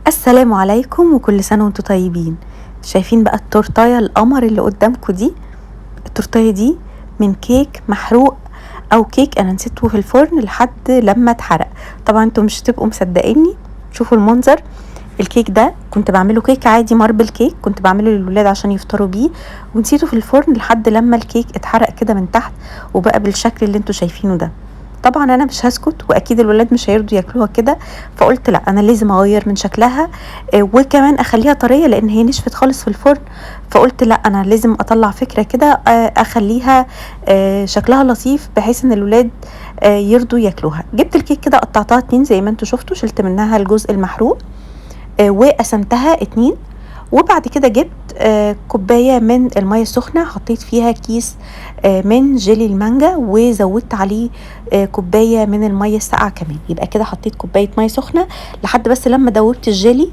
السلام عليكم وكل سنة وانتم طيبين. شايفين بقى التورتايه القمر اللي قدامكم دي؟ التورتايه دي من كيك محروق او كيك انا نسيته في الفرن لحد لما اتحرق. طبعا انتم مش هتبقوا مصدقيني، شوفوا المنظر. الكيك ده كنت بعمله كيك عادي، marble cake، كنت بعمله للولاد عشان يفطروا بيه، ونسيته في الفرن لحد لما الكيك اتحرق كده من تحت وبقى بالشكل اللي انتم شايفينه ده. طبعا انا مش هسكت واكيد الولاد مش هيرضوا ياكلوها كده، فقلت لا انا لازم اغير من شكلها، وكمان اخليها طرية لان هي نشفت خالص في الفرن. فقلت لا انا لازم اطلع فكرة كده، اخليها شكلها لطيف بحيث ان الولاد يرضوا ياكلوها. جبت الكيك كده قطعتها اتنين زي ما انتم شفتوا، شلت منها الجزء المحروق وقسمتها اتنين. وبعد كده جبت كوباية من المية السخنة، حطيت فيها كيس من جيلي المانجا وزودت عليه كوباية من المية الساقعه كمان. يبقى كده حطيت كوباية مية سخنة لحد بس لما دوبت الجيلي،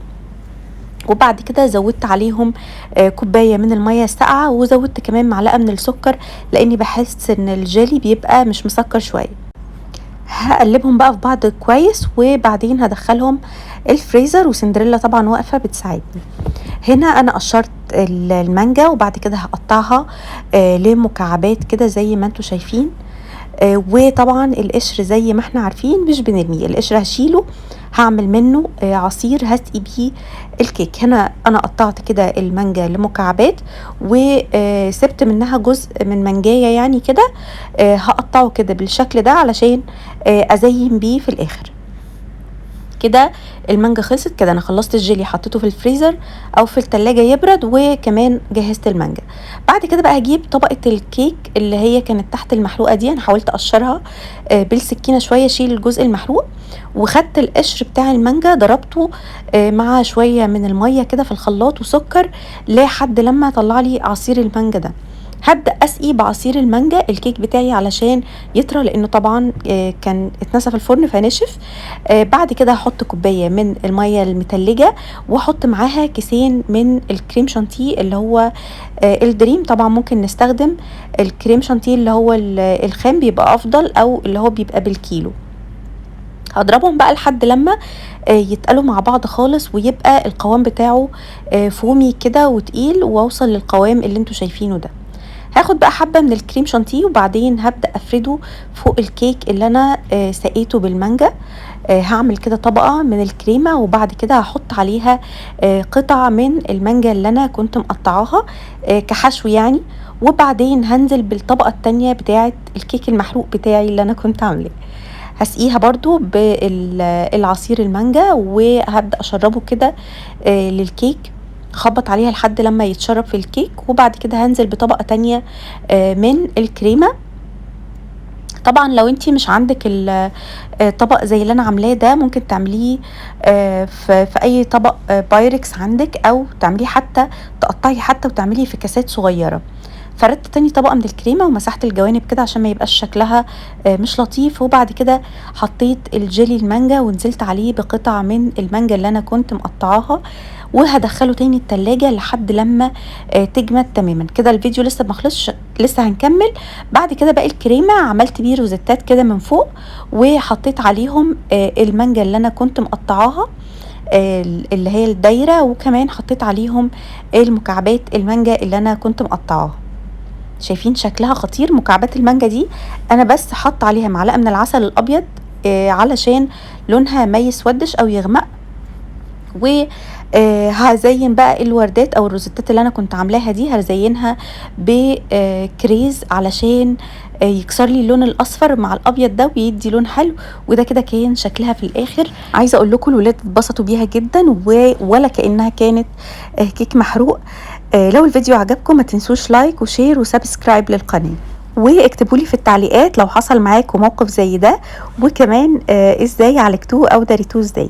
وبعد كده زودت عليهم كوباية من المية الساقعه، وزودت كمان معلقه من السكر لاني بحس ان الجيلي بيبقى مش مسكر شوية. هقلبهم بقى في بعض كويس وبعدين هدخلهم الفريزر، وسندريلا طبعا واقفة بتساعدني. هنا انا قشرت المانجا وبعد كده هقطعها لمكعبات كده زي ما انتم شايفين. وطبعا القشر زي ما احنا عارفين مش بنرميه، القشر هشيله هعمل منه عصير هسقي بيه الكيك. هنا انا قطعت كده المانجا لمكعبات وسبت منها جزء من منجايه يعني كده، هقطعه كده بالشكل ده علشان ازين بيه في الاخر. كده المانجا خلصت كده، انا خلصت الجيلي حطيته في الفريزر او في التلاجة يبرد، وكمان جهزت المانجا. بعد كده بقى هجيب طبقة الكيك اللي هي كانت تحت المحروقة دي، انا حاولت اقشرها بالسكينة شوية اشيل الجزء المحروق، وخدت القشر بتاع المانجا ضربته مع شوية من المية كده في الخلاط وسكر لحد لما طلع لي عصير المانجا ده. هبدأ أسقي بعصير المانجا الكيك بتاعي علشان يطرى، لأنه طبعا كان اتنسى في الفرن فنشف. بعد كده هحط كوباية من المية المتلجة واحط معاها كيسين من الكريم شانتيه اللي هو الدريم. طبعا ممكن نستخدم الكريم شانتيه اللي هو الخام بيبقى أفضل، أو اللي هو بيبقى بالكيلو. هضربهم بقى لحد لما يتقلوا مع بعض خالص ويبقى القوام بتاعه فومي كده وتقيل، واوصل للقوام اللي انتوا شايفينه ده. هاخد بقى حبة من الكريم شانتيه وبعدين هبدأ افرده فوق الكيك اللي انا سقيته بالمانجا. هعمل كده طبقة من الكريمة وبعد كده هحط عليها قطع من المانجا اللي انا كنت مقطعاها كحشو يعني، وبعدين هنزل بالطبقة التانية بتاعة الكيك المحروق بتاعي اللي انا كنت عاملاه. هسقيها برضو بالعصير المانجا وهبدأ اشربه كده للكيك، خبط عليها لحد لما يتشرب في الكيك، وبعد كده هنزل بطبقة تانية من الكريمة. طبعا لو انتي مش عندك طبق زي اللي انا عاملاه ده ممكن تعمليه في اي طبق بايركس عندك، او تعمليه حتى تقطعي حتى وتعمليه في كاسات صغيرة. فردت تاني طبقة من الكريمة ومسحت الجوانب كده عشان ما يبقاش شكلها مش لطيف، وبعد كده حطيت الجيلي المانجا ونزلت عليه بقطع من المانجا اللي انا كنت مقطعاها، وهدخله تاني التلاجة لحد لما تجمد تماما. كده الفيديو لسه ما خلصش، لسه هنكمل. بعد كده باقي الكريمة عملت بيه روزيتات كده من فوق، وحطيت عليهم المانجا اللي انا كنت مقطعاها اللي هي الدايرة، وكمان حطيت عليهم المكعبات المانجا اللي انا كنت مقطعاها. شايفين شكلها خطير مكعبات المانجا دي؟ انا بس حط عليها معلقة من العسل الابيض علشان لونها ما يسودش او يغمق. و هزين بقى الوردات او الروزيتات اللي انا كنت عاملاها دي، هزينها بكريز علشان يكسر لي اللون الاصفر مع الابيض ده ويدي لون حلو. وده كده كان شكلها في الاخر. عايزه اقول لكم الولاد اتبسطوا بيها جدا ولا كانها كانت كيك محروق. لو الفيديو عجبكم ما تنسوش like و share و subscribe للقناة، واكتبوا لي في التعليقات لو حصل معاكم موقف زي ده، وكمان ازاي عالجتوه او داريتوه ازاي.